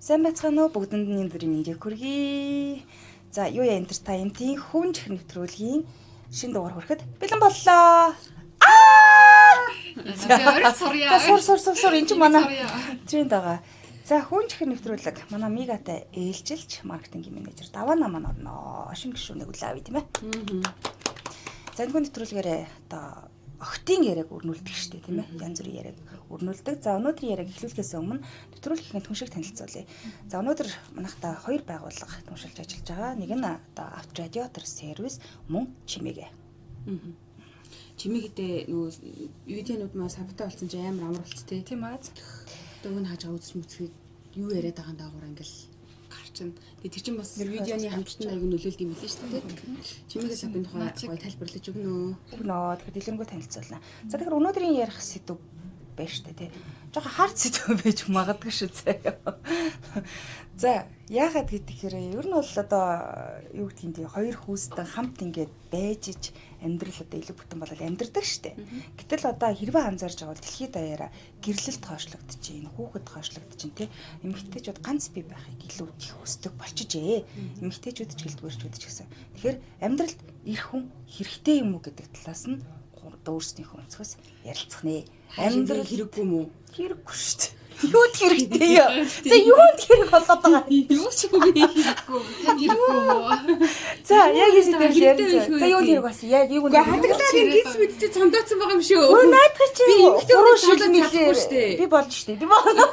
Сайн байцгаана уу, бүгдэнд нь энэ бүрийн мэндийг хүргэе. За, юу яа entertainment-ийн хүн чихэр нэвтрүүлгийн шинэ дугаар хүрэхэд бэлэн боллоо. Аа! Орой сурья. За, сур сур сур сур, энэ чинь манай Сурья. тренд байгаа. За, хүн чихэр нэвтрүүлэг манай Мигатай ээлжилж маркетингийн менежер Даваана маань орно. Шинэ гишүүнийг хүлээн авъя, тийм ээ. За, энэ хүн нэвтрүүлгээрээ одоо охтын яриаг өрнүүлдэг штэ, тийм ээ. Янз бүрийн яриаг өрнүүлдэг. За, өнөөдрийн яриаг эхлүүлэхээс өмнө нэвтрүүлгийн түншиг танилцуулъя. За, өнөөдөр манайхта хоёр байгууллага түншилж ажиллаж байгаа. Нэг нь одоо Авторадиотер сервис, мөн Чимээгэ. Чимээгээдээ нөгөө видеонууд маа сабтай болсон чи амар амар болц тээ. Тийм аа. Одоо өгн хааж байгаа үзэж мүцгээд юу яриад байгаа даагуур ингээл гарчин. Тэгээ тэр чинь бас видеоны хамттай аягүй нөлөөлд юм билээ шүү дээ. Чимээгээ сабын тухай гоё тайлбарлаж өгнө үү? Өгнө. Тэгэхээр дэлгэрэнгүй танилцуулна. За, тэгэхээр өнөөдрийн ярих сэдв байна штэ, тий. Жохо хард сэдв байж магадгүй шүү заяа. За, яагаад гэхээр ер нь бол одоо юу гэдгийг тий, хоёр хүүстэн хамт ингээд байж ич амьдрал одоо илүү бүтэн болол амьдрдаг штэ. Гэтэл одоо хэрвээ анзаарж байгаа бол дэлхийд даяараа гэрлэлт хойшлогдож чинь, хүүхэд хойшлогдож чинь, тий. Эмэгтэйчүүд ганц бие байхыг илүү их хүсдэг болчихжээ. Эмэгтэйчүүд ч гэлдгээрчүүд ч гэсэн. Тэгэхээр амьдралд эр хүн хэрэгтэй юм уу гэдэг талаас нь өөрсдийнхөө өнцгөөс ярилцах нэ. Амьдрал хэрэггүй юм уу? Хэрэггүй шүү дээ. Юунд хэрэгтэй юм? За, юунд хэрэг болоод байгаа юм? Юу ч үгүй. Хэрэггүй. Танд хэрэггүй юм уу? За, яг энэ дээр Хэрэгтэй ярилцаа. байх За, юунд хэрэг бас яг юунд Гэхдээ хадгалаад энэ гис мэд чи цомдоцсон байгаа юм шүү. Өө, наадах чи Би эмэгтэй хуруу хүмүүс цомдоод шил чадахгүй мэлээ. шүү дээ. Би болж шүү дээ. Би болно.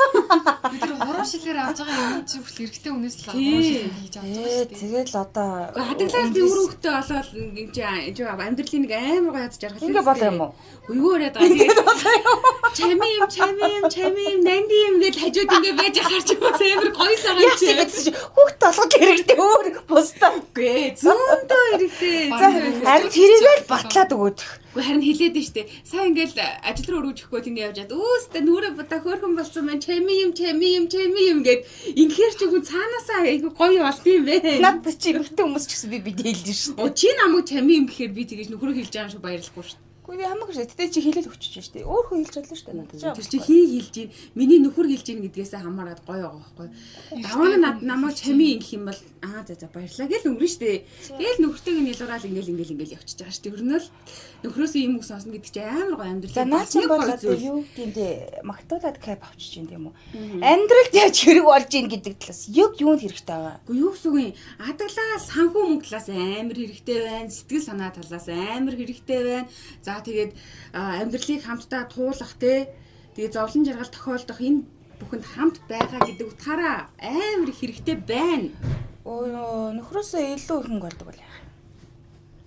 Би тэр хуруу шилээр авч байгаа юм чи хүртэл эрэгтэй хүнээс л хуруу шилээр хийж авч байгаа Ээ, шүү дээ. тэгэл одоо Гэхдээ хадгалаад би үр хөвгтөө олоод энэ чи амьдралын нэг амар гоё яд жаргал. Ингээ болоо юм уу? Үгүй яриад байгаа. Ингээд болоо юм уу? Чами юм, чами юм, чами юм, нанди юм гэж хажууд ингээ байж харч бас амар гоё л байгаа юм Яасан гэсэн чи хүүхдээ олгох хэрэгтэй өөр бусдаа. Үгүй зөндөө хэрэгтэй. За, харин тэрийг л батлаад өгөөд. Үгүй, харин хилээд нь штэ. Сайн ингээл ажил руу өргөж өгөхгүй ингээ явж чад. Өөстө нүрэ будаа хөөрхөн болсон маань чами юм, чами юм, чами юм гэд ингэхэр чи хүн цаанаасаа айгу гоё болд юм бэ. Над чи эмэгтэй хүмүүс ч гэсэн би бид хэлж шүү дээ. Оо, чи намайг чами юм гэхээр би тэгэж нөхрөө хэлж байгаа юм шиг баярлахгүй штэ. Үгүй, би хамаагүй шүү. Гэтэ чи хэлэл өчөж шүү дээ. Өөр хүн хэлж чадлаа шүү дээ надад. Тэр чи хий хэлж гин, миний нөхөр хэлж гин гэдгээсээ хамаарат гоё байгаа байхгүй. Даваа нь над намайг чами ингэх юм бол аа за за баярлаа гэл өнгөрнө штэ. Тэгэл нөхөртэйг нь ялуураад ингээл ингээл ингээл явчихж байгаа штэ. Ер нь л нөхрөөсөө ийм үг сонсно гэдэг чи амар гоё амьдрал. За, наа чи бол одоо юу гэм бэ? Магтуулаад кайп авчиж юм тийм үү? Амьдралд яаж хэрэг болж ийн гэдэг талаас яг юунд хэрэгтэй байгаа? Гэхдээ юу гэсэн үг юм? Адаглаа санхүү мөнгө талаас амар хэрэгтэй байна. Сэтгэл санаа талаас амар хэрэгтэй байна. За, тэгээд амьдралыг хамтдаа туулах те. Тэгээд зовлон жаргал тохиолдох энэ бүхэнд хамт байгаа гэдэг утгаараа амар их хэрэгтэй байна. Өө, нөхрөөсөө илүү их мөнгө олдог бол яах юм?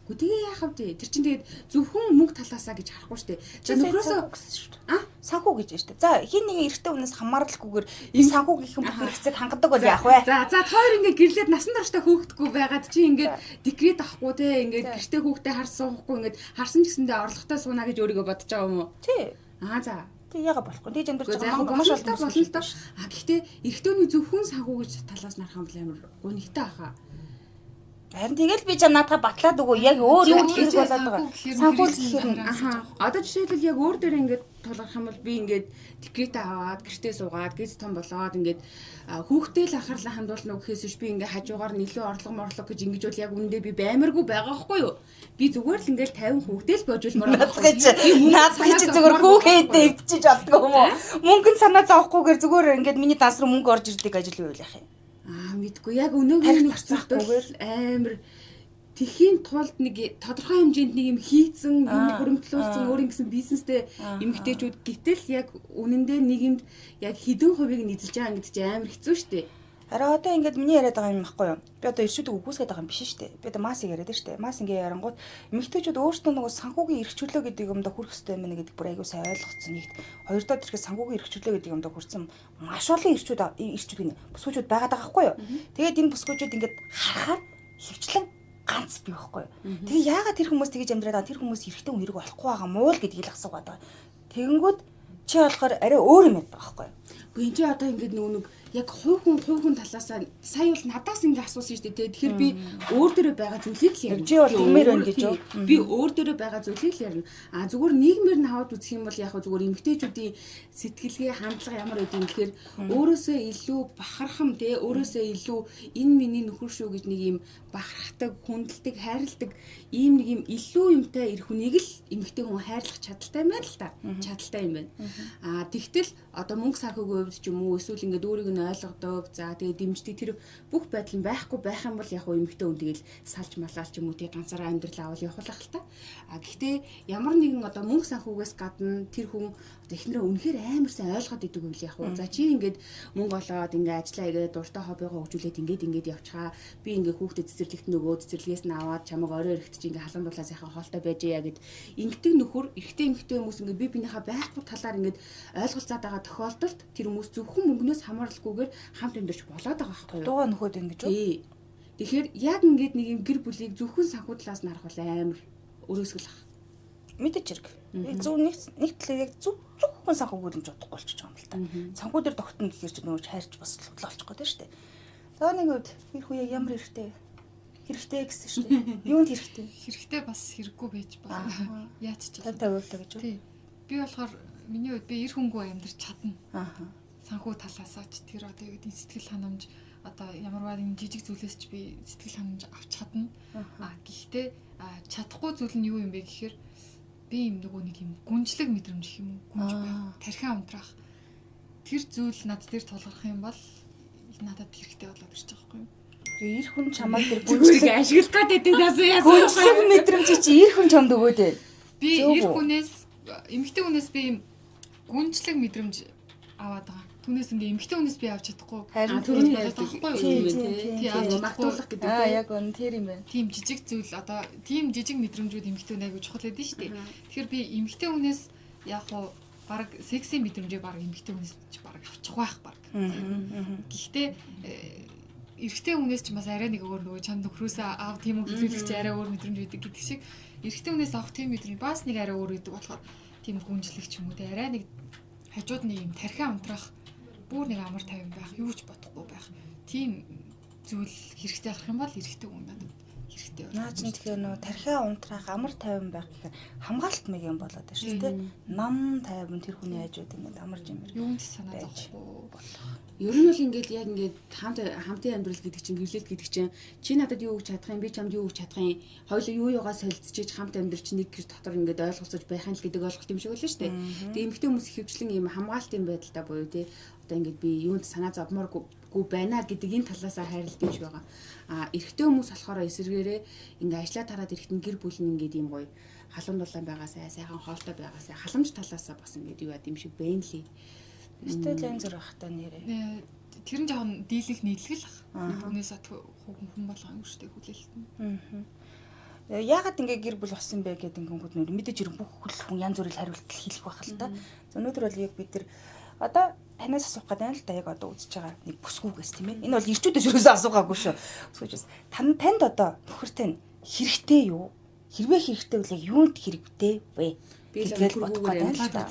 Гэхдээ тэгээ яах вэ? Тэр чинь тэгээд зөвхөн мөнгө талаасаа гэж харахгүй шүү дээ. За, нөхрөөсөө гэсэн шүү дээ. А? Санхүү гэж байна шүү дээ. За, хин нэгэн эрэгтэй хүнээс хамааралгүйгээр энэ санхүү гэх юм бүх хэрэгцээг хангадаг бол яах вэ? За за, та хоёр ингээд гэрлээд насан туршдаа хөөгдөхгүй байгаад чи ингээд декрет авахгүй те, ингээд гэртээ хөөхтэй харс суухгүй, ингээд харсан ч гэсэндээ орлоготой сууна гэж өөрийгөө бодож байгаа юм уу? Тий. Аа за. Тий, яага болохгүй. Тийж амьдарч Гэхдээ байгаа яг маш болно л олон та, болно л та. А гэхдээ эрэгтэйний зөвхөн санхүү гэж талаас нарах юм бол амар гунигтай хаа. Харин тэгэл би чам наадаа батлаад өгөө. Яг өөр юу хэрэг болоод байгаа. Санхүү Санхүү гэхээр гэхээр нь Аха. Одоо жишээлбэл яг өөр дээр ингээд тулгарх юм бол би ингээд декрет аваад гэртээ суугаад гиз том болоод ингээд хүүхдээ л анхаарлаа хандуулна уу гэхээс биш би ингээд хажуугаар нь илүү орлого морлого гэж ингэж бол яг үүндээ би баймаргүй байгаа хгүй юу? Би зүгээр л ингээд 50 хүүхдээ л божуулмаар байгаа наадах чи наадах чи зүгээр хүүхээдээ өвчиж олдгоо юм уу? Мөнгөнд санаа зовхгүйгээр зүгээр ингээд миний данс руу мөнгө орж ирдэг ажил юу вэ яах юм? Аа, мэдгүй, яг өнөөгийн Тарих нөхцөлд зарцаахгүйгээр. амар тэхийн тулд нэг тодорхой хэмжээнд нэг юм хийцэн, юм хөрөмтлүүлсэн, өөр ингэсэн бизнестэй эмэгтэйчүүд гэтэл яг үнэндээ нэг юмд яг хэдэн хувийг нь эзэлж байгаа гэдэг чинь амар хэцүү шттэ. Харин одоо ингээд миний яриад байгаа юм баггүй юу? Би одоо ирчүүдийг үгүйсгээд байгаа юм биш шүү дээ. Би одоо масыг яриад шүү дээ. Мас ингээ ярангууд эмэгтэйчүүд өөрсдөө нөгөө санхүүгийн эрх чөлөө гэдэг юмдаа хүрэх хэрэгтэй юм байна гэдэг бүр аягүй сайн ойлгоцсон нэгт. Хоёр дахь тэрхээ санхүүгийн эрх чөлөө гэдэг юмдаа хүрсэн маш олон ирчүүд ирчүүд гинэ. Бүсгүүчүүд байгаад байгаа байхгүй юу? Тэгээд энэ бүсгүүчүүд ингээд харахаар хөвчлэн ганц бий байхгүй юу? Тэгээ яагаад тэр хүмүүс тэгэж амьдраад байгаа, тэр хүмүүс эрэгтэй хүн хэрэг болохгүй байгаа мó л гэдгийг л асуугаад байгаа. Тэгэнгүүт чи болохоор арай өөр юм яриад байгаа байхгүй юу? Гэхдээ энэ чи одоо ингээд нөгөө нэг Яг хувь хүн талаасаа сая бол надаас ингэ асуусан шүү дээ. Тэгэхээр би өөр дөрөө байгаа зүйлийг л ярина. Чи бол тэгмээр байна гэж юу? Би өөр дөрөө байгаа зүйлийг л ярина. А зүгээр нийгмээр нь аваад үзэх юм бол яг зүгээр эмэгтэйчүүдийн сэтгэлгээ хандлага ямар байд юм гэхээр өөрөөсөө илүү бахархам те өөрөөсөө илүү энэ миний нөхөр шүү гэж нэг юм бахархдаг, хүндэлдэг, хайрладаг ийм нэг юм илүү юмтай эр хүнийг л эмэгтэй хүн хайрлах чадaltaй юм байна л та. Чадaltaй юм байна. Аа тэгтэл одоо мөнгө санхүүгийн хувьд ч юм уу эсвэл ингээд өөрийг нь ойлгодог, за тэгээ дэмждэг тэр бүх байдал нь байхгүй байх юм бол яг эмэгтэй хүн тэгэл салж малаал ч юм уу тий ганцаараа амьдрал авал явах л та. А гэхдээ ямар нэгэн одоо мөнгө санхүүгээс гадна тэр хүн одоо эхнэрээ үнэхээр амар сайн ойлгоод идэг үйл яг уу. За чи ингээд мөнгө олоод ингээд ажиллаа игээд дуртай хоббигоо хөгжүүлээд ингээд ингээд явчихаа. Би ингээд хүүхдэд цэцэрлэгт нөгөө цэцэрлэгээс нь аваад чамайг орой эрэхт чи ингээд халуун дулаа сайхан хоолтой байж яа гэд ингэдэг нөхөр эрэгтэй эмэгтэй хүмүүс ингээд би бинийхээ байхгүй талаар ингээд ойлголцоод байгаа тохиолдолд тэр хүмүүс зөвхөн мөнгнөөс хамааралгүйгээр хамт амьдарч болоод байгаа байхгүй юу? Дууга нөхөд ингэж үү? Тэгэхээр яг ингээд нэг юм гэр бүлийг зөвхөн санхүү талаас нь харах бол амар өрөөсгөл ах. Мэдээж хэрэг. Зөв нэг талаар яг зөвхөн санхүүгээр нь бодохгүй болчихж байгаа юм л та. Санхүү дээр тогтно гэхээр чи нөгөө хайрч бас л олчих гээд шүү дээ. За нэг үед тэр хүн яг ямар хэрэгтэй? Хэрэгтэй гэсэн шүү дээ. Юунд хэрэгтэй? Хэрэгтэй бас хэрэггүй байж болно. Яаж ч 50 50% гэж үү? Тий. Би болохоор миний хувьд би эр хүнгүй амьдарч чадна. Аа. Санхүү талаасаа ч тэр одоо юу гэдэг сэтгэл ханамж одоо ямарваа нэгэн жижиг зүйлээс ч би сэтгэл ханамж авч чадна. Аа гэхдээ чадахгүй зүйл нь юу юм бэ гэхээр би юм нөгөө нэг юм гүнжлэг мэдрэмж гэх юм уу? Гүнж байх, тархиа унтраах. Тэр зүйл над дээр тулгарх юм бол надад хэрэгтэй болоод ирж байгаа байхгүй юу? Тэгээ эр хүн чамайг тэр гүнжлэг ашиглах гээд байдаг нас яасан. Гүнжлэг мэдрэмж чи эр хүн чамд өгөөд байл. Би эр хүнээс эмэгтэй хүнээс би юм гүнжлэг мэдрэмж аваад байгаа. Түүнээс ингээ эмэгтэй хүнээс би авч чадахгүй. Харин түрүүний ярьдаг байхгүй юу? Тийм авч магтуулах гэдэг тийм. Яг үнэ тэр юм байна. Тийм жижиг зүйл одоо тийм жижиг мэдрэмжүүд эмэгтэй хүн айгүй чухал байдаг шүү дээ. Тэгэхээр би эмэгтэй хүнээс яг уу баг сексийн мэдрэмжээ баг эмэгтэй хүнээс ч баг авчих байх баг. Гэхдээ эрэгтэй хүнээс ч бас арай нэг өөр нөгөө чам нөхрөөсөө ав тийм үү хэлүүлэх чи арай өөр мэдрэмж өгдөг гэдэг шиг эрэгтэй хүнээс авах тийм мэдрэмж бас нэг арай өөр өгдөг болохоор тийм гүнжлэх ч юм уу те арай нэг хажууд нэг юм тархиа унтраах бүр нэг амар тайван байх юу ч бодохгүй байх тийм зүйл хэрэгтэй гарах юм бол эрэгтэй хүн надад хэрэгтэй байна. Наа чинь тэгэхээр нөгөө тархиа унтраах амар тайван байх гэхээр хамгаалалт мэг юм болоод байна шүү дээ. Нам тайван тэр хүний хажууд ингээд амар жимэр. Юунд ч санаа зовхгүй болох. Ер нь бол ингээд яг ингээд хамтын амьдрал гэдэг чинь гэрлэлт гэдэг чинь чи надад юу өгч чадах юм би чамд юу өгч чадах юм хоёулаа юу юугаа солилцож хамт амьдрч нэг гэр дотор ингээд ойлголцож байх юм л гэдэг ойлголт юм шиг байлаа шүү дээ. Тэгээ эмэгтэй хүмүүс ихэвчлэн ийм хамгаалтын байдалтай буюу тий одоо ингээд би юунд санаа зовмооргүй байна гэдэг энэ талаасаа хайрлалт юм шиг байгаа. А эрэгтэй хүмүүс болохоор эсэргээрээ ингээд ажлаа тараад ирэхэд гэр бүл нь ингээд ийм гоё халуун дулаан байгаасай сайхан хоолтой байгаасай халамж талаасаа бас ингээд юу яд юм шиг байна лээ. Эсвэл янз бүр байх та нэрээ. Тэр нь жоохон дийлэх нийтлэг л ах. Түүнээс хүн болгон өөртөө хүлээлт нь. Яагаад ингээ гэр бүл болсон бэ гэдэг ингэнгүүт нөр мэдээж хэрэг бүх хүн янз бүрийн хариулт хэлэх байх л та. За өнөөдөр бол яг бид нар одоо танаас асуух гэдэг юм л та яг одоо үзэж байгаа нэг бүсгүүгээс тийм ээ. Энэ бол ирчүүдээс юусоо асуугаагүй шүү. Бүсгүүчээс танд одоо нөхөртэй нь хэрэгтэй юу? Хэрвээ хэрэгтэй бол яг юунд хэрэгтэй вэ? Би л бодох гэдэг юм л та.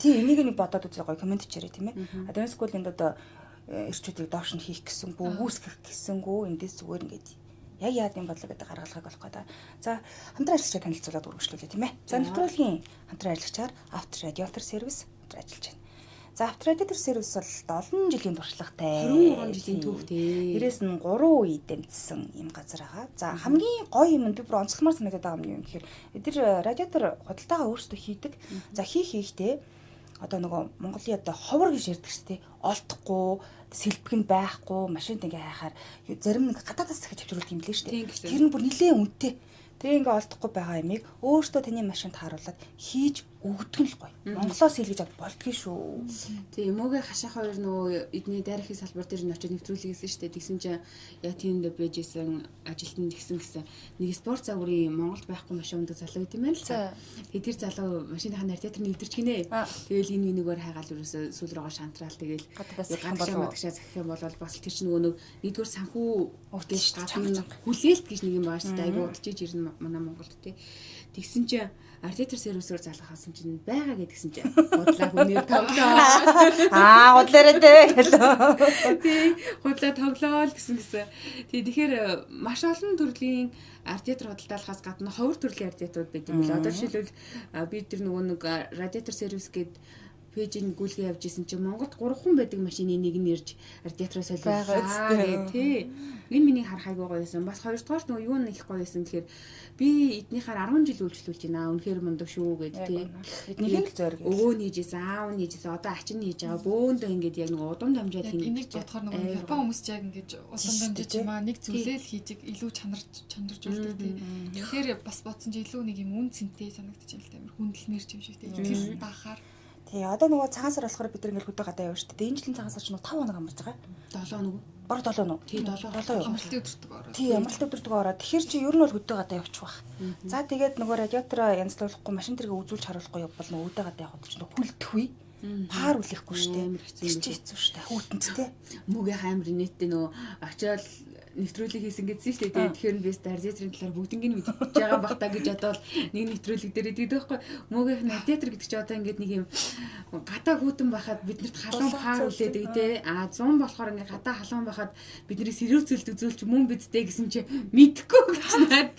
Тийм энийг нэг бодоод үзээ гоё комент хийрээ тийм ээ. А тэрнээс гол энд одоо эрчүүдийг доош нь хийх гэсэнгүү, үүсгэх гэсэнгүү эндээс зүгээр ингээд яг яад юм бодлоо гэдэг гаргалгааг болох гэдэг. За хамтран ажиллагчаар танилцуулаад үргэлжлүүлээ тийм ээ. За нэвтрүүлгийн хамтран ажиллагчаар After Radiator Service хамтран ажиллаж байна. За After Radiator Service бол 7 жилийн туршлагатай. 23 жилийн түүхтэй. Дээрээс нь 3 үе дэмжсэн юм газар байгаа. За хамгийн гоё юм нь би бүр онцломоор санагдаад байгаа юм гэхээр эдгээр радиатор худалдаагаа өөрсдөө хийдэг. За хийхдээ одоо нөгөө Монголын одоо ховор гэж ярьдаг шүү дээ. Олдохгүй, сэлбэг нь байхгүй, машинд ингээ хайхаар зарим нэг гадаадаас дахиж авчруулдаг юм лээ шүү дээ. Тэр нь бүр нэлээд үнэтэй. Тэгээ ингээ олдохгүй байгаа ямиг өөртөө таны машинд харуулад хийж өгдөг нь л гоё. Монголоос хийлгэж авч болдгийг шүү. Тэгээ өмөөгөө хашаах хоёр нөгөө эдний дайрахын салбар дээр нь очиж нэвтрүүлэг хийсэн шүү дээ. Тэгсэн чинь яг тиймдээ байж исэн ажилтнанд тэгсэн гэсэн нэг спорт загварын Монголд байхгүй машин ундаг залуу гэт юм байна л та. Тэгээ тэр залуу машиныхаа радиатор нэвтэрч гинэ. Тэгэл энэ минийгээр хайгаал ерөөсөө сүүл рүүгээ шантраал тэгэл гадагшаа захих юм бол бас тэр чинь нөгөө нэг нэгдүгээр санхүү гэж гадна хүлээлт гэж нэг юм байгаа шүү дээ. Айгуу удажиж ирнэ манай Монголд тий. Тэгсэн чинь радиатор сервисээр залгахсан чинь байгаа гэдгсэн чинь худлаа хүнээр тоглоо. Аа, худлаарай дээ гэлээ. Тий, худлаа тоглоо л гэсэн гэсэн. Тий, тэгэхээр маш олон төрлийн радиатор худалдаалахаас гадна ховор төрлийн радиаторууд байт юм билээ. Одоо жишээлбэл би тэр нөгөө нэг радиатор сервис гээд пэйжийг гүйлгээ явж исэн чинь Монголд 3 хүн байдаг машины нэг нь ирж радиатороо солиулсан гэх тий. Энэ миний харах айгуу гоё байсан. Бас хоёрдугаар нөгөө юу нэг их гоё байсан гэхээр би эднийхээр 10 жил үйлчлүүлж байна. Үнэхээр мундаг шүү гэд тий. Эднийхээ л зориг. Өвөө нь хийжсэн, аав нь хийжсэн, одоо ачин нь хийж байгаа. Бөөндөө ингээд яг нэг удам дамжаад хийнэ. Энийг бодохоор нөгөө Япон хүмүүс ч яг ингээд удам дамжиж юм аа нэг зүйлээ л хийж илүү чанарч үлдэг тий. Тэгэхээр бас бодсон чи илүү нэг юм үн цэнтэй санагдчих юм л та амар хүндлэмэр юм шиг тий. Итгэл даахаар. Тий, одоо нөгөө цагаан сар болохоор бид нар ингээл хөдөө гадаа явна шүү дээ. Энэ жилийн цагаан сар ч нөгөө 5 хоног амарч байгаа. 7 хоног уу? Бараг 7 хоног. Тий, 7 7 амралтын өдөртөг ороод. Тий, амралтын өдөртөг ороод. Тэгэхээр чи ер нь бол хөдөө гадаа явчих бах. За тэгээд нөгөө радиатороо янзлуулахгүй, машин тэргээ үзүүлж харуулахгүй явбал нөгөө өдөө гадаа явахад ч нөгөө хүлдэхгүй. Паар үлэхгүй шүү дээ. Тэр чи хэцүү шүү дээ. Хүүтэнд те. Мөгийн амар инээдтэй нөгөө очиод нэвтрүүлэг хийсэн гэдсэн шүү дээ. Тэгэхээр би радиаторын талаар бүгднийг нь мэдчихэж байгаа бах та гэж бодоод нэг нэвтрүүлэг дээр идэв байхгүй. Мөөгийнх нь радиатор гэдэг чи одоо ингээд нэг юм гадаа хүүтэн байхад биднэрт халуун паар үлээдэг те. А 100 болохоор ингээд гадаа халуун байхад бидний сэрүүцэлт үзүүлч мөн бидтэй гэсэн чи мэдхгүй гэж наад.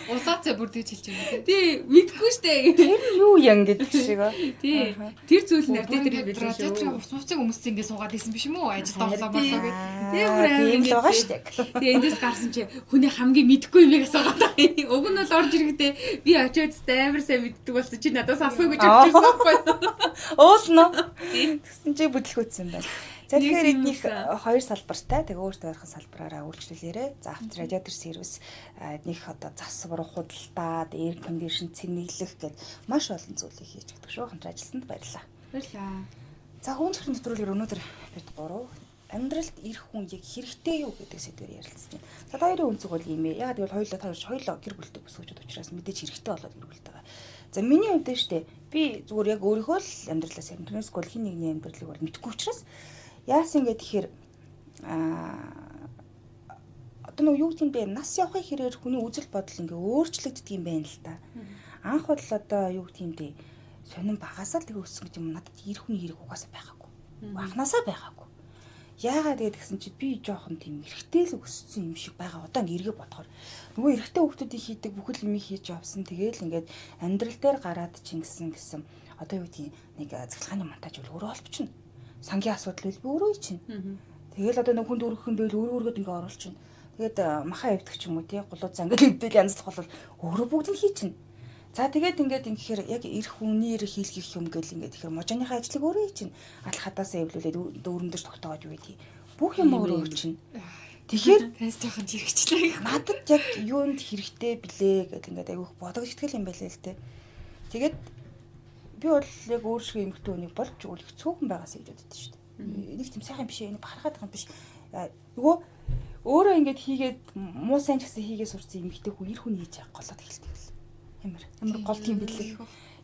Улаацаа бүр дэж хэлж байгаа те. Тий, мэдхгүй шүү дээ. Тэр юу ян гэдэг шиг. Тий. Тэр зүйл нь радиатор билээ шүү. Радиаторын хувц мувцыг өмссөн ингээд суугаад исэн биш юм уу? Ажилд орлоо морлоо гэдэг. Тий, бүр амар юм л байгаа шүү дээ. Тэгээ эндээс гарсан чи хүний хамгийн мэдхгүй юмыг асуугаад байгаа юм. Уг нь бол орж ирэхдээ би очиод амар сайн мэддэг болсон чи надаас асуу гэж өгчихсэн байхгүй юу? Уулна. Тэгсэн чи бүдлэхүүцсэн байна. За тэгэхээр эднийх хоёр салбартай тэгээ өөртөө ойрхон салбараараа үйлчлүүлээрэ. За авто радиатор сервис эднийх одоо засвар, худалдаа, air condition цэнэглэх гэд маш олон зүйлийг хийж өгдөг шүү. Хамт ажилласанд баярлалаа. Баярлалаа. За хүн төрлийн нэвтрүүлгээр өнөөдөр бид гурав амьдралд ирэх хүн яг хэрэгтэй юу гэдэг сэдвээр ярилцсан. За та хоёрын өнцөг бол ийм ээ. Яагаад гэвэл хоёулаа та хоёр хоёулаа гэр бүлтэй бүсгүүчүүд учраас мэдээж хэрэгтэй болоод гэр бүлтэй байгаа. За миний хувьд нь штэ би зүгээр яг өөрийнхөө л амьдралаас ярина. Тэрнээс гол хин нэгний амьдралыг бол мэдэхгүй учраас яасан гэ тэгэхээр одоо нөгөө юу гэдэг юм бэ? Нас явахын хэрээр хүний үзэл бодол ингээ өөрчлөгддөг юм байна л та. Анх бол одоо юу гэдэг юм бэ? Сонин багасаа л тэгээ өссөн гэдэг юм надад ирэх хүний хэрэг угаасаа байгаагүй. Анхнаасаа байгаагүй. Яагаад гэдгсэн чи би жоохон тийм эргэтэй л өссөн юм шиг байгаа. Одоо ингээ эргээ бодохоор нөгөө эргэтэй хүмүүсийн хийдэг бүхэл юмыг хийж явсан. Тэгээл ингээд амьдрал дээр гараад чингсэн гэсэн одоо юу гэдгийг нэг цахилгааны монтаж үл өөрөө олбочно. Сангийн асуудал үл би өөрөө чинь. Тэгээл одоо нэг хүнд өргөх юм байл өөрөө өргөд ингээ оруулчихна. Тэгээд маха эвдэх ч юм уу тий гулуу зан ингээл эвдэл янзлах бол өөрөө бүгд нь хийчихнэ. За тэгээд ингээд ингэхээр яг эрх хүнээр хийлгэх юм гэл ингээд тэгэхээр можооныхаа ажлыг өөрөө хийчихнэ. Алх хадаасаа эвлүүлээд дүүрэн дээр тогтоогоод юу гэдэг. Бүх юм өөрөө хийчихнэ. Тэгэхээр таньс жоохон жирэгчлээ. Надад яг юунд хэрэгтэй блэ гэдээ ингээд айгүйх бодогдчихдаг юм байлээ л дээ. Тэгээд би бол яг өөр шиг эмэгтэй хүнийг болж үл их цөөхөн байгаасаа гэж боддоо шүү дээ. Нэг тийм сайхан биш ээ, нэг бахархаад байгаа юм биш. Нөгөө өөрөө ингээд хийгээд муу сайн ч гэсэн хийгээ сурсан эмэгтэй хүн эр хүн хийж явах голоод эхэлдэг л. Ямар ямар гол тийм бэлээ.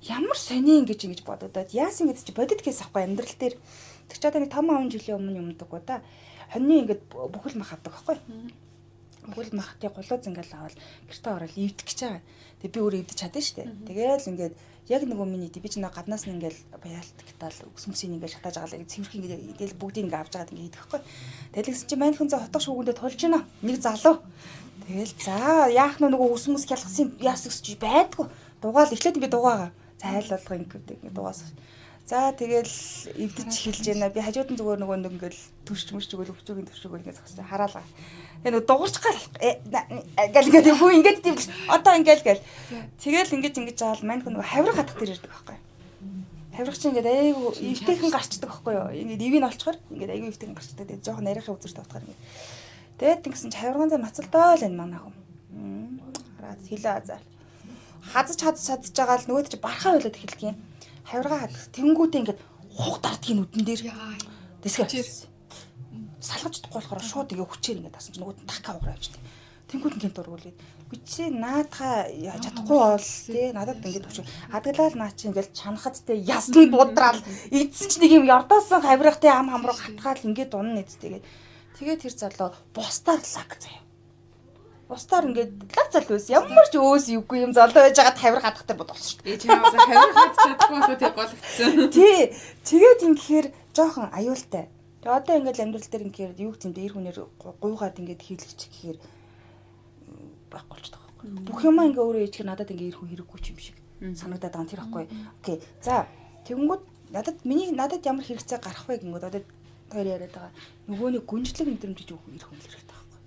Ямар сони ингэж ингэж бододод яасан гэж чи бодит гэс ахгүй амьдрал дээр. Тэр чи одоо нэг 5 10 жилийн өмнө юмдаггүй да. Хоньны ингээд бүхэл мах авдаг байхгүй. Бүхэл махтыг гулууз ингээл аваад гэртээ ороод эвдэх гэж байгаа. Тэгээ би өөрөө эвдэж чадсан шүү дээ. Тэгээл ингээд яг нөгөө миний би ч нөгөө гаднаас нь ингээл баяалт гитал өсмөсийг ингээл шатааж байгаа л цэвэрх ингээд тэгэл бүгдийг ингээд авч байгаад ингээд хийдэг байхгүй. Тэгэл гэсэн чи мань хүн зэ хотох шүүгэндээ тулж байна. Нэг залуу. Тэгэл за яах нь нөгөө өсмөс хялгасан яас гэсэн чи байдгүй. Дугаал эхлээд би дугаагаа. За айл болго ингээд ингээд дугаас. За тэгэл эвдэж эхэлж байна. Би хажууд нь зүгээр нөгөө нэг ингээл төрч мөрч өгөөл өвчөгийн төрч өгөөл ингээд зогсож хараалгаа. Тэгээ нөгөө дугарч гал гал ингээд хүү ингээд тийм биш. Одоо ингээл гал. Тэгэл ингээд ингэж жаал мань хүн нөгөө хавраг хатах дээр ирдэг байхгүй. Хавраг чи ингээд айгу эвтэйхэн гарчдаг байхгүй юу? Ингээд ивийг олчхоор ингээд айгу эвтэйхэн гарчдаг. Тэгээ жоохон нарийнхын үзэр тавтахаар ингээд. Тэгээд ингэсэн чи хавраган дээр ноцолдоо л энэ манай хүн. Хараад хилээ азаал. Хазаж хазаж чадж байгаа л нөгөө чи бархаа болоод эхэлдэг юм. Хавиргаа хадах тэнгүүтээ ингээд хуг дардгийн нүдэн дээр. Тэсгээ. Салгаж чадахгүй болохоор шууд ингээ хүчээр ингээд тасан чи нөгөөд нь така уграа авчихдээ. Тэнгүүд ингээд дургуулээд. Үгүй чи наадхаа чадахгүй бол тий надад ингээд хүч. Адаглал наа чи ингээд чанахад тий ясн будраал эдсэн чи нэг юм ёрдоосон хавирга тий ам хам руу хатгаал ингээд унна эцтэйгээ. Тэгээд тэр залуу бусдаар лаг заяа. Бусдаар ингээд лаг зал байсан. Ямар ч өөс юугүй юм залуу байж байгаа тавир хадахтай бод болсон шүү дээ. Чамаас тавир хадах чадахгүй болохоо тэг гологдсон. Тий. Тэгээд ингэхээр жоохон аюултай. Тэгээ одоо ингээд амьдрал дээр ингэхээр юу гэх юм бэ? Эр хүнээр гуйгаад ингээд хийлгэж гэхээр байхгүй болчихдог байхгүй. Бүх юмаа ингээ өөрөө ичгээр надад ингээ эр хүн хэрэггүй юм шиг санагдаад байгаа юм тэр байхгүй. Окей. За тэгэнгүүт надад миний надад ямар хэрэгцээ гарах вэ гингүүд одоо хоёр яриад байгаа. Нөгөө нэг гүнжлэг мэдрэмж өгөх эр хүн хэрэгтэй байхгүй.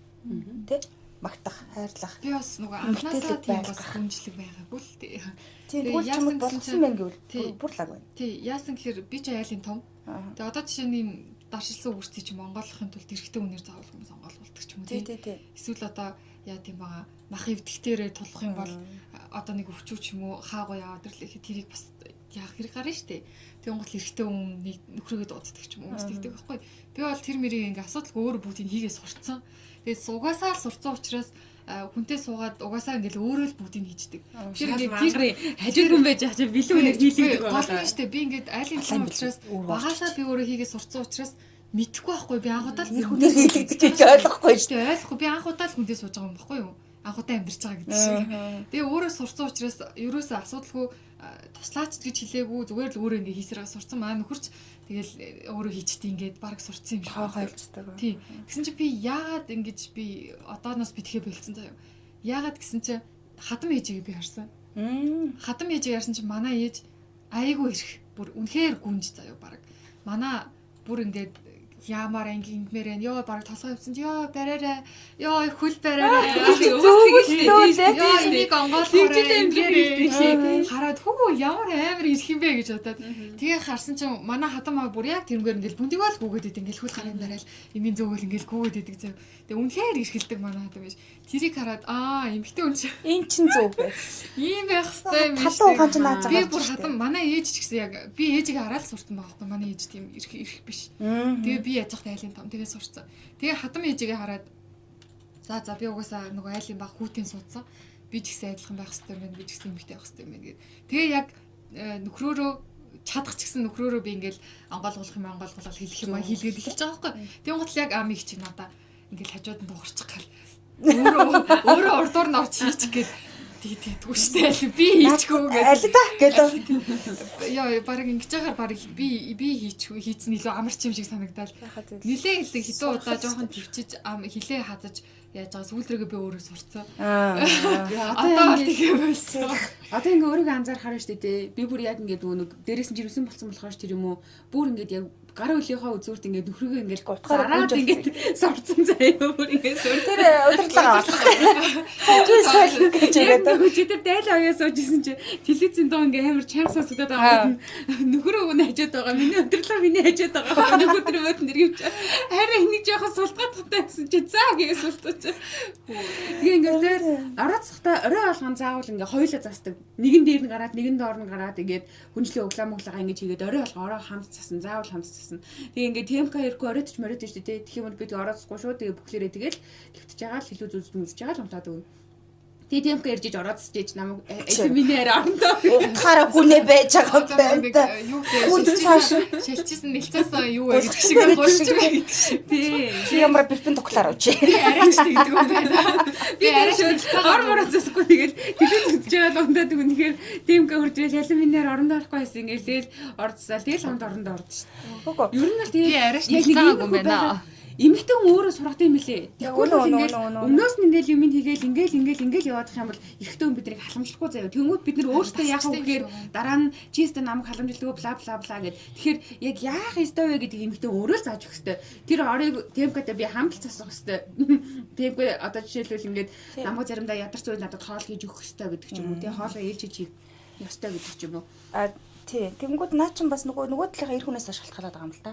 Тэ? Магтах, хайрлах. Би бас нөгөө анхнаасаа тийм бас гүнжлэг байгаагүй л тий. Тийм, тэгвэл чамд болгосон байх гэвэл бүр лаг байна. Тий, яасан гэхээр би ч айлын том. Тэгээ одоо жишээ нь ийм даршилсан үрцгийг чи монголохын тулд эрэгтэй хүнээр заавал хүмүүс онгойлгуулдаг ч юм уу тий. Эсвэл одоо яа тийм байгаа мах эвдэгтэрээ тулах юм бол одоо нэг өвчүү ч юм уу хаагүй яваад ирлээ гэхэд тэрийг бас яах хэрэг гарна штэ. Тэгэн гол эрэгтэй хүн нэг нөхрөөгөө дууддаг ч юм уу хүмүүс тэгдэг байхгүй. Би бол тэр мэрийг ингээ асуудалгүй өөрөө бүгдийг хийгээ сурцсан. Тэгээд угаасаа л сурцсан учраас хүнтэй суугаад угаасаа ингээл өөрөө л бүгдийг хийждэг. Тэр ингээд тэр хажууд хүн байж байгаа чинь бэлэн үнээр хийлэгдэг байгаа. Гол нь штэ би ингээд айлын том учраас багасаа би өөрөө хийгээ сурцсан учраас мэдэхгүй байхгүй би анх удаа л хүнээр хийлэгдэж гэж ойлгохгүй штэ. Ойлгохгүй би анх удаа л хүнтэй сууж байгаа юм баггүй юу? Анх удаа амьдарч байгаа гэдэг шиг. Тэгээ өөрөө сурцсан учраас ерөөсөө асуудалгүй туслаач гэж хэлээгүй зүгээр л өөрөө ингээ хийсээр сурцсан. Маа нөхөрч тэгэл өөрөө хийчихдээ ингээд баг сурцсан юм шиг тоохойлцдаг. Тий. Тэгсэн чи би яагаад ингэж би одооноос би тэгэхэ болцсон заяа. Яагаад гэсэн чи хадам ээжигээ би харсан. Хадам ээжигээ харсан чи манай ээж айгүй ирэх. Бүр үнэхээр гүнж заяа баг. Манай бүр ингээд яамаар анги ингэмээр байна. Йоо баг толгой өвсөн чи ёо бариарай. Ёо хөл бариарай. Ёо энийг онгойлгоорой. Хараад хүү ямар амар ирэх юм бэ гэж бодоод. Тэгээ харсан чинь манай хадам аа бүр яг тэрнгээр ингээл бүндиг бол гүгээд идэв. Ингээл хөл харaan дараал эмийн зөөгөл ингээл гүгээд идэг зав. Тэгээ үнэхээр эрхэлдэг манай хадам биш. Тэрийг хараад аа эмхтэй хүн чи эн чин зөв байх. Ийм байх хэвээр юм биш. Халуун ухаан чинь нааж байгаа. Би бүр хадам манай ээж ч гэсэн яг би ээжигээ хараад суртан байгаа байхгүй. Манай ээж тийм эрх биш. Тэгээ би яаж захт айлын том тэгээ сурцсан. Тэгээ хадам ээжигээ хараад за би угаасаа нөгөө айлын баг хүүтийн суудсан. Би ч гэсэн адилхан байх хэрэгтэй юм байна. Би ч гэсэн эмэгтэй байх хэрэгтэй юм байна гэд. Тэгээ яг нөхрөөрөө чадах ч гэсэн нөхрөөрөө би ингээл онгойлгуулах юм онгойлгуулах хэлэх юм хийлгээд эхэлж байгаа байхгүй. Тэгэн гол яг ам их чи надаа ингээл хажууд нь дуурчих гал. Өөрөө урдуур нь орч хийчих гээд тэгдэггүй штэ. Би хийчихгүй гэдэг. Аль та гэдэг. Яа, баг ингэж яхаар баг би хийчихгүй хийцэн илүү амарч юм шиг санагдал. Нилээ хэлдэг хэдэн удаа жоохон төвчиж хилээ хазаж яаж байгаа сүүлрээгээ би өөрөө сурцсан. Одоо бол тэгээ болсон. Одоо ингээ өөрийгөө анзаархаар штэ тий. Би бүр яг ингээ нөгөө нэг дээрээс нь жирэмсэн болсон болохоор тэр юм уу. Бүр ингээд яг гар үлийнхаа үзүүрт ингээд нөхрөгөө ингээд утгаараа ингээд сурцсан заяа бүр ингээд сур. Тэр удирдлага авах. Сууж соль гэж яриад. Өчигдөр дайлаа оёо сууж исэн чи телевизийн доо ингээд амар чанга сонсогдоод байгаа. Нөхрөө өгнө хажууд байгаа. Миний удирдлага миний хажууд байгаа. Нөхөр тэр мод нэр юм чи. Харин энийг жоохон султгаад тухтай гэсэн чи заа гэж султаж. Тэгээ ингээд тэр орооцохдоо орой болгон заавал ингээд хоёулаа застдаг. Нэгэн дээр нь гараад нэгэн доор нь гараад ингээд хүнжлийн өглөө мөглөгаа ингээд хийгээд орой болгон ороо хамт цасан заавал хамт цасан. Тэгээ ингээд ТМК ирэхгүй оройтч моройт шүү дээ. Тэгэх юм бол бид орооцохгүй шүү. Тэгээ бүхлээрээ тэгэл твтж байгаа л илүү зүз үзэж байгаа л унтаад өгнө. Тэгээ ТМК ирж иж орооцож иж намайг элсэн миний арай орондоо утгаараа хүнээ байж байгаа юм байна та. Юу гэдэг шилжижсэн нэлцээсэн юу вэ гэдэг шиг хуурч байгаа гэдэг шиг. Тий. Чи ямар бэрпэн туглаар үчи. Би арайч тэгдэг юм байна. Би арайч ор мороо зөсөхгүй тэгэл телевиз үзэж байгаа л унтаад өгнө. Тэгэхээр ТМК хурж ирэл ялан миний арай орондоо орохгүй байсан ингээл тэгэл орцсаа тэгэл хамт орондоо ордоо шүү дээ. Ер нь л тэгээ би арайч нэлцээгүй юм байна. Эмэгтэй хүн өөрөө сурах юм билээ. Тэгэхгүй бол ингээл өмнөөс нь ингээл юм хийгээл ингээл ингээл ингээл яваадах юм бол эрэгтэй хүн биднийг халамжлахгүй заяа. Тэнгүүд бид нар өөрсдөө яах вэ гэхээр дараа нь чи өстө намайг халамжлалгүй бла бла бла гэд. Тэгэхээр яг яах ёстой вэ гэдгийг эмэгтэй өөрөө л зааж өгөх ёстой. Тэр орыг темкатай би хамт л засах ёстой. Темка одоо жишээлбэл ингээд намайг заримдаа ядарч зүйл надад хоол хийж өгөх ёстой гэдэг ч юм уу. Тэ хоолоо ээлжиж хийх ёстой гэдэг ч юм уу. Тий. Тэнгүүд наа чин бас нөгөө талынхаа эр хүнээс шалтгаалаад байгаа юм л та.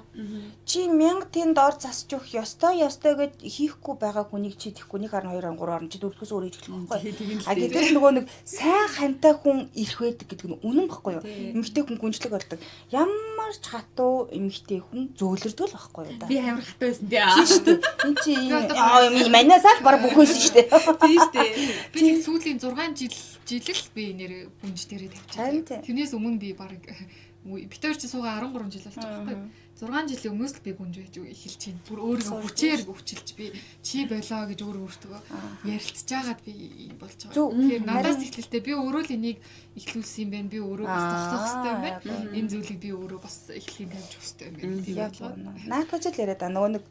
Чи 1000 тэнд ор засч өгөх ёстой гэд хийхгүй байгаа хүнийг чи тэхгүй 1.2 3 чи дөрөвдөхөөс өөр хийж эхлэх байхгүй. А гэтэл нөгөө нэг сайн хантай хүн ирэх байдаг гэдэг нь үнэн баггүй юу? Эмэгтэй хүн гүнжлэг болдог. Ямар ч хатуу эмэгтэй хүн зөөлөрдөг л баггүй юу да. Би амар хатуу байсан тий. Тийм шүү дээ. Энд чи яа манаасаа л баг бүхээсэн шүү дээ. Тийм шүү дээ. Би нэг сүүлийн 6 жил л би нэр гүнж дээрээ тавьчихсан. Тэрнээс өмнө би баг битээр чи суугаа 13 жил болж байгаа байхгүй. 6 жилийн өмнөөс л би гүнж байж эхэлж байна. Бүр өөрийгөө хүчээр өвчилж би чи болоо гэж өөрөө өөртөө ярилцж байгаад би юм болж байгаа. Тэгэхээр надаас эхлэлтэй би өөрөө л энийг эхлүүлсэн юм байна. Би өөрөө бас зогсоох хэрэгтэй юм байна. Энэ зүйлийг би өөрөө бас эхлэхийг тавьж өгөх хэрэгтэй юм байна. Тийм бодлоо. Наадах жил яриад нөгөө нэг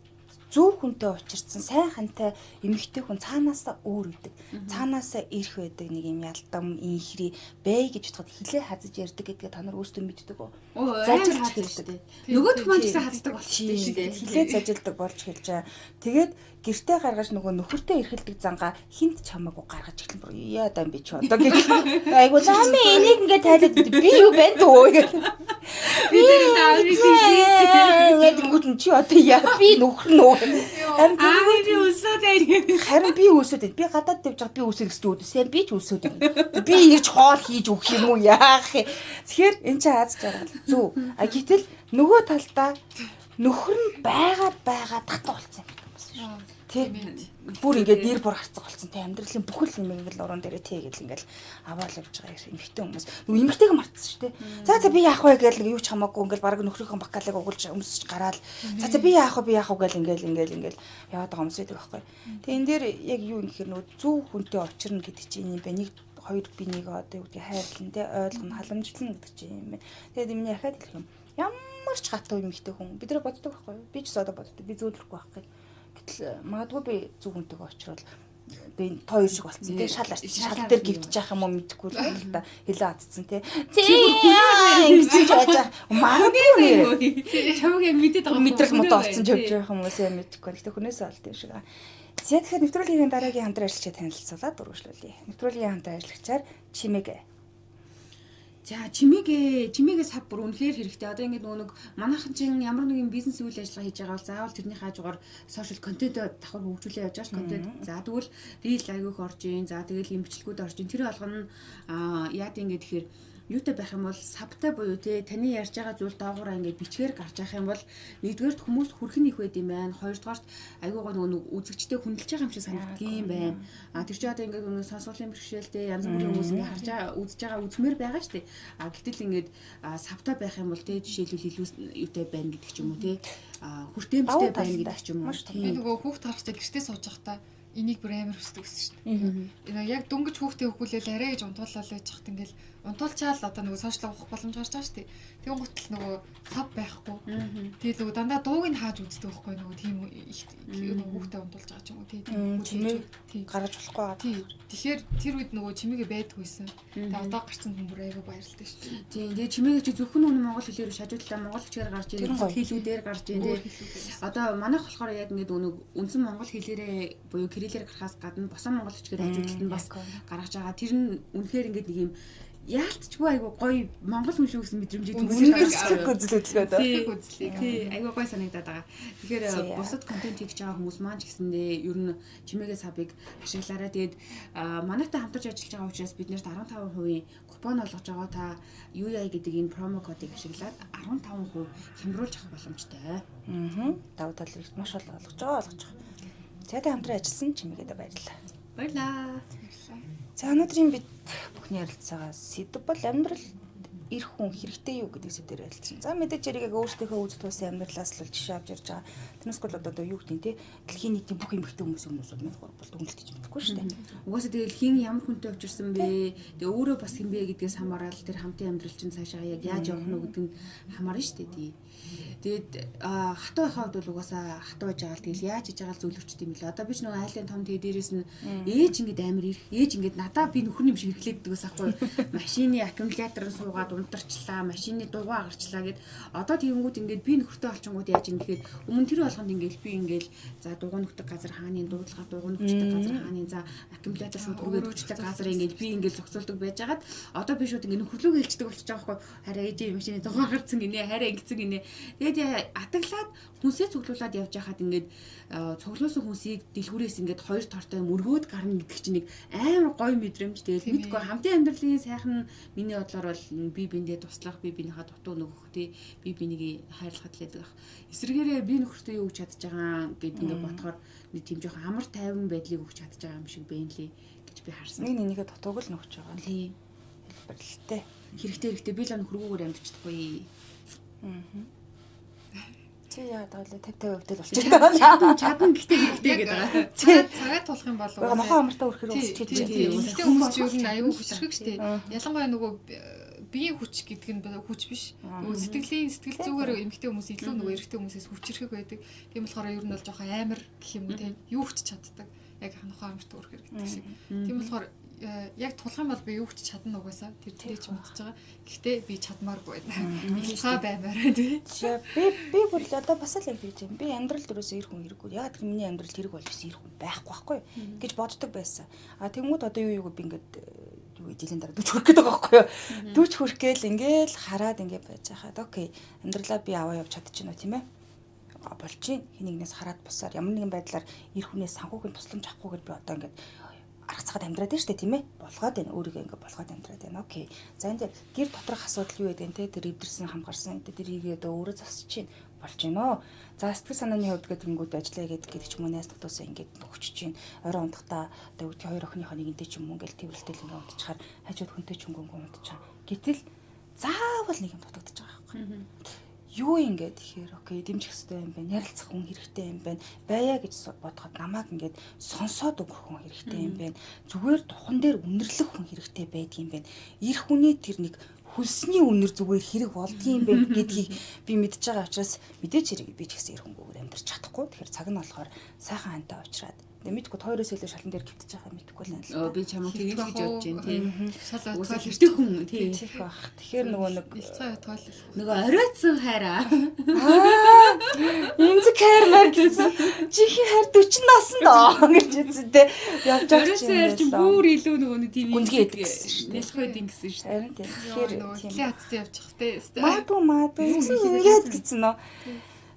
зөв хүнтэй учирсан сайн хантай эмэгтэй хүн цаанаасаа өөр өгдөг. Цаанаасаа ирэх байдаг нэг юм ялдам, инхри бай гэж бодоход хилээ хазаж ярьдаг гэдгээ та нар өөрсдөө мэддэг үү? Зажилж хэлдэг. Нөгөөх маань ч гэсэн хаздаг болчихсон шүү дээ. Хилээ зажилдаг болж эхэлж байгаа. Тэгээд гэртээ гаргаж нөгөө нөхөртөө эрхэлдэг зангаа хинт чамаагүй гаргаж эхлэн бүр яа даа би ч одоо гэх. Айгуу лами энийг ингээ тайлаад би юу байна дөө гэх. Би тэр гэдэг нь чи одоо яа би нөхөр нөө. Харин би өсөөд байна. Харин би өсөөд байна. Би гадаад тавьж байгаа би өсөөд гэсэн чинь өдөөсөн. Би ч өсөөд байна. Би ирж хоол хийж өгөх юм уу яах юм. Тэгэхээр эн чинь аз жаргал зүв. А гэтэл нөгөө талдаа нөхөр нь байгаа татуу болсон юм байна шүү. Тэ бүр ингээд нэр бур харцаг болсон тэ амьдралын бүхэл юм ингээл уран дээрээ тэ гэл ингээл аваал явж байгаа эмэгтэй хүмүүс нөгөө эмэгтэйг мартсан шүү дээ. За за би яах вэ гэл юу ч хамаагүй ингээл бараг нөхрийнхөө бакалыг угуулж өмсөж гараал. За за би яах вэ би яах вэ гэл ингээл ингээл ингээл яваад байгаа хүмүүс байдаг байхгүй. Тэгээ энэ дээр яг юу юм гэхээр нөгөө зөв хүнтэй учирна гэдэг чинь юм бэ. Нэг хоёр би нэг одоо юу гэдгийг хайрлан тэ ойлгоно халамжлана гэдэг чинь юм байна. Тэгээд миний ахаад хэлэх юм. Ямар ч хатуу эмэгтэй хүн бид нар боддог байхгүй юу? Би ч одоо боддог. Би зөөлрөхгүй байхгүй. Гэтэл магадгүй би зөв хүнтэйгээ очрол би хоёр шиг болцсон тий шал арч шал дээр гівтчих яах юм уу мэдэхгүй л л та хилээ атцсан тий. Ингэж яаж магадгүй чамаг яг мэдээд байгаа мэдрэх мото олцсон ч явж байгаа хүмүүс яа мэдэхгүй. Гэтэ хүнээсээ олд юм шиг. За тэгэхээр нэвтрүүлгийн дараагийн хамтран ажиллагчид танилцуулаад үргэлжлүүлье. Нэвтрүүлгийн хамтран ажиллагчаар Чимэг. За чимээгээ сав бүр үнэхээр хэрэгтэй. Одоо ингээд нөгөө нэг манайхан чинь ямар нэгэн бизнес үйл ажиллагаа хийж байгаа бол заавал тэрний хажуугаар сошиал контент давхар хөгжүүлээ явж байгаа ш контент. За тэгвэл рил айгүйх орж ийн. За тэгэл юм бичлэгүүд орж ийн. Тэр болгоно нь яад ингээд тэгэхээр юутай байх юм бол савтай буюу те таны ярьж байгаа зүйл доогоороо ингээд бичгээр гарч явах юм бол нэгдүгээрт хүмүүс хүрхэн их байд юм байна. Хоёрдугаарт айгуу гоо нөгөө үзэгчтэй хүндэлж байгаа юм шиг санагддаг юм байна. А тэр чинь одоо ингээд нөгөө сонсголын бэрхшээлтэй янз бүрийн хүмүүс ингээд харж байгаа үзэж байгаа үзмээр байгаа шүү дээ. А гэтэл ингээд савтай байх юм бол те жишээлбэл илүү юутай байна гэдэг ч юм уу те хүртээмжтэй байна гэдэг ч юм уу. Би нөгөө хүүхд гарчаа гэртээ сууж байхдаа энийг бүр амар хүсдэг гэсэн шүү дээ. Яг дөнгөж хүүхдээ хөхүүлээл арай гэж унтуулаад байж хат ингээл унтуулчаал одоо нөгөө сошиал авах боломж гарч байгаа шүү дээ. Тэгэн гутал нөгөө сав байхгүй. Тэгээд нөгөө дандаа дууг нь хааж үздэг байхгүй нөгөө тийм их нөгөө хүүхдээ унтуулж байгаа ч юм уу тийм чимээ гаргаж болохгүй байгаа. Тэгэхээр тэр үед нөгөө чимээгээ байдгүйсэн. Тэгээд одоо гарсан хүн бүр айгүй баярлалтай шүү дээ. Тийм тэгээд чимээгээ чи зөвхөн нөгөө монгол хэлээр биш хажуудлаа монгол бичгээр гарч ирэн хэлүүдээр гарч ирэн тийм. Одоо манайх болохоор яг ингээд нөгөө үндсэн монгол хэлээрээ буюу кириллээр гарахаас гадна босон монгол бичгээр хажуудалд нь бас гаргаж байгаа. Тэр нь үнэхээр ингээд нэг юм яалтчгүй айгу гоё монгол хүн шүү гэсэн мэдрэмжийг өндөрлөх үзлэглээ тий үзлийг тий айгу гоё санагдаад байгаа. Тэгэхээр бусад контент хийж байгаа хүмүүс маань ч гэсэндээ ер нь чимээгээ сабыг ашиглаарай. Тэгээд манайтай хамтарч ажиллаж байгаа учраас бид нэрт 15% купон олгож байгаа. Та UI гэдэг энэ промо кодыг ашиглаад 15% хямруулж авах боломжтой. Аа. Давуу талыг маш олон олгож байгаа олгож байгаа. За та хамтран ажилласан чимээгээдээ баярлалаа. Баярлалаа. За өнөөдрийн бид бүхний ярилцсагаа сэдэв бол амьдрал эр хүн хэрэгтэй юу гэдэг сэдвээр ярилцсан. За мэдээж хэрэг яг өөрсдийнхөө үз туусан амьдралаас л жишээ авч ярьж байгаа. Тэрнээс гол одоо юу гэдэг нь те дэлхийн нийтийн бүх эмэгтэй хүмүүс өмнөөс бол дүгнэлт хийж мэдэхгүй шүү дээ. Угаасаа тэгэл хин ямар хүнтэй учирсан бэ? Тэгээ өөрөө бас хэн бэ гэдгээс хамаарал тэр хамтын амьдрал чинь цаашаа яг яаж явах нь гэдэг нь хамаарна шүү дээ тий. Тэгээд хатуу байхаа хувьд бол угаасаа хатуу байж байгаа л тэгэл яаж хийж байгаа л зөвлөрчт юм лээ. Одоо би ч нөгөө айлын том тэгээ дээрээс нь ээж ингээд амар ирэх, ээж ингээд надаа би нөхөр юм шиг эрхлээддэг ус ахгүй. Машины аккумулятор нь суугаад унтарчлаа, машины дугуй агарчлаа гэд. Одоо тэгэнгүүт ингээд би нөхөртэй олчингууд яаж юм гэхээр өмнө тэр болгонд ингээд би ингээд за дугуй нөхдөг газар хааны дуудлага дугуй нөхдөг газар хааны за аккумулятор шууд үргээд өчтөг газар ингээд би ингээд зохицуулдаг байжгаад одоо би шууд ингээд нөхөрлүүг хэлждэг болчихж байгаа байхгүй. Хараа ээжээ машины дугуй агарсан гинэ, хараа ингэсэн гинэ. Тэгээд атаглаад хүнсээ цуглуулад явж байхад ингээд цуглуулсан хүнсийг дэлгүүрээс ингээд хоёр тортой мөргөөд гарна гэдэг чинь нэг амар гоё мэдрэмж. Тэгээд мэдгүй хамтын амьдралын сайхан миний бодлоор бол би биендээ туслах, би биенийхээ дутуу нөгөх тий, би биенийг хайрлахад л байдаг ах. Эсвэргээрээ би нөхөртөө юу гэж чадж байгаа гэд ингээд бодохоор нэг тийм жоохон амар тайван байдлыг өгч чадж байгаа юм шиг байна лээ гэж би харсан. Нэг нэгнийхээ дутууг л нөхөж байгаа. Тий. Хэлбэрлэлтэй. Хэрэгтэй хэрэгтэй би л нөхөргүүгээр амьд чадахгүй. Аа. Чи яагаад байгаа вэ? 50 50% л болчиход байгаа. Чадна гэхдээ хэрэгтэй гэдэг байгаа. Цагаа тулах юм бол нохоо амартай өрхөр үсч хийж байна. Эмэгтэй хүмүүс ч ер нь аюу хүчрхэг штэ. Ялангуяа нөгөө биеийн хүч гэдэг нь хүч биш. Нөгөө сэтгэлийн сэтгэл зүгээр эмэгтэй хүмүүс илүү нөгөө эрэгтэй хүмүүсээс хүчрхэг байдаг. Тийм болохоор ер нь бол жоохон амар гэх юм уу те. Юу хүч чаддаг. Яг нохоо амартай өрхөр гэдэг шиг. Тийм болохоор яг тулах юм бол би юу ч чадна угаасаа тэр дэж мэдчихэж байгаа. Гэхдээ би чадмааргүй байна. Хилцаа баймаар тий. Би бүр л одоо бас л яг тэгж юм. Би амьдрал дөрөөсөө ир хүн хэрэггүй. Яг тэр миний амьдрал хэрэг болж исэн ир хүн байхгүй байхгүй гэж боддог байсан. А тэнгууд одоо юу би ингээд юу жилийн дараа 40 хүрэх гээд байгаа байхгүй юу? 40 хүрэх гээл ингээл хараад ингээд байж хахад окей. Амьдралаа би аваа явж чадчихна уу тийм ээ? Болж чинь хин нэгнээс хараад бусаар ямар нэгэн байдлаар ир хүнээс санхүүгийн тусламж авахгүйгээр би одоо ингээд арга цагаад амьдраад байна шүү дээ тийм ээ. Болгоод байна. Өөрийгөө ингээ болгоод амьдраад байна. Окей. За энэ гэр доторх асуудал юу гэдэг нь те тэр эвдэрсэн хамгарсан тэр хийгээд өөрөө засч чинь болж байна. За сэтгэл санааны хувьд гэдэг ингүүд ажиллая гэдэг ч юм уу найз дотоосоо ингээд нөхөж чинь орой унтахтаа одоо үгүй хоёр охиныхоо нэгэнтэй ч юм уу ингээл тэрвэрлтэл ингээ унтчихаар хажууд хүнтэй ч хөнгөнгөө унтчихаа. Гэтэл заавал нэг юм дутагдчих байгаа байхгүй. Юу ингээд тэгэхээр окей дэмжих хэрэгтэй юм байна, ярилцах хүн хэрэгтэй юм байна, байя гэж бодоход намайг ингээд сонсоод өгөх хүн хэрэгтэй юм байна, зүгээр тухан дээр үнэрлэх хүн хэрэгтэй байдгийм байна. Ир хүний тэр нэг хөлсний үнэр зүгээр хэрэг болдгийм байх гэдгийг би мэдж байгаа учраас мэдээч хэрэг би ч гэсэн ир хүнгүүгээр амьдарч чадахгүй. Тэгэхээр цаг нь болохоор сайхан хантай уучраад мэдгүй хоёроос илүү шалан дээр гівтэж байгаа мэдгүй л байна л. Би чамайг тэгэж гэж бодож байна тийм. Шал отгоол хэрэгтэй хүн тийм. Тийх бах. Тэгэхээр нөгөө нэг илцаа отгоол нөгөө оройтсан хайраа. Эмзэг хайр мар гэсэн. Чихийн хайр 40 наснд доо гэж үзэн тэ. Явж байгаа чинь. Оройтсан хайр чинь бүр илүү нөгөө нэг тийм гүнзгий байдаг гэсэн шүү дээ. Нялх байдаг гэсэн шүү дээ. Харин тийм. Тэгэхээр тийм. Хилээ хатцсан явчих те. Магадгүй ингээд гэсэн нөө.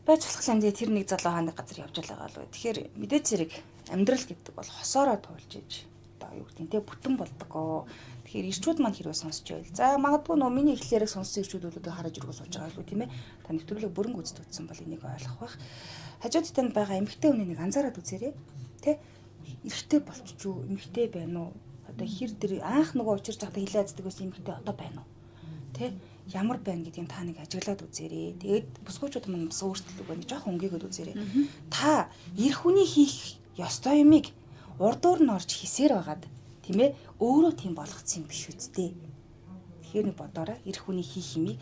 Байж болох юм дээ тэр нэг залуу хааны газар явж байгаа л үү. Тэгэхээр мэдээч хэрэг амьдрал гэдэг бол хосоороо туулж иж одоо юу гэдэг нь те бүтэн болдог. Тэгэхээр ирчүүд маань хэрвээ сонсч байвал за магадгүй нөө миний эхлэлээрээ сонссон ирчүүд бол одоо хараж өргөө сууж байгаа л үү тийм ээ. Та нэвтрүүлэг бүрэн гүйцэд үзсэн бол энийг ойлгох байх. Хажууд танд байгаа эмэгтэй хүний нэг анзаараад үзээрэй. Тэ эрэгтэй болчих юу эмэгтэй байна уу? Одоо хэр тэр анх нөгөө учирч байхдаа хилээ аздаг байсан эмэгтэй одоо байна уу? Тэ ямар байна гэдгийг та нэг ажиглаад үзээрэй. Тэгээд бүсгүүчүүд маань бас өөрсдөө үгүй нэг жоохон өнгийгöd үзээрэй. Та эр хүний хийх ёстой юмыг урдуур нь орж хийсээр байгаад тийм ээ өөрөө тийм болгоцсон юм биш үсттэй. Тэгэхээр нэг бодоорой эр хүний хийх юмыг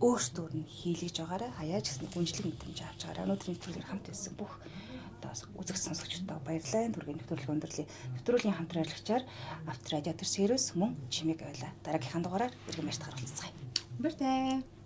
өөртөөр нь хийлгэж байгаарай. Хаяа ч гэсэн гүнжлэг мэдрэмж авч байгаарай. Өнөөдрийн нэвтрүүлгээр хамт байсан бүх одоо үзэгч сонсогчдод баярлалаа. Түргийн нэвтрүүлэг өндөрлөе. Нэвтрүүлгийн хамтран ажиллагчаар Авто Радио Сервис мөн чимээг байлаа. Дараагийнхаа дугаараар иргэн баярт гаргалцгаая. Баяртай.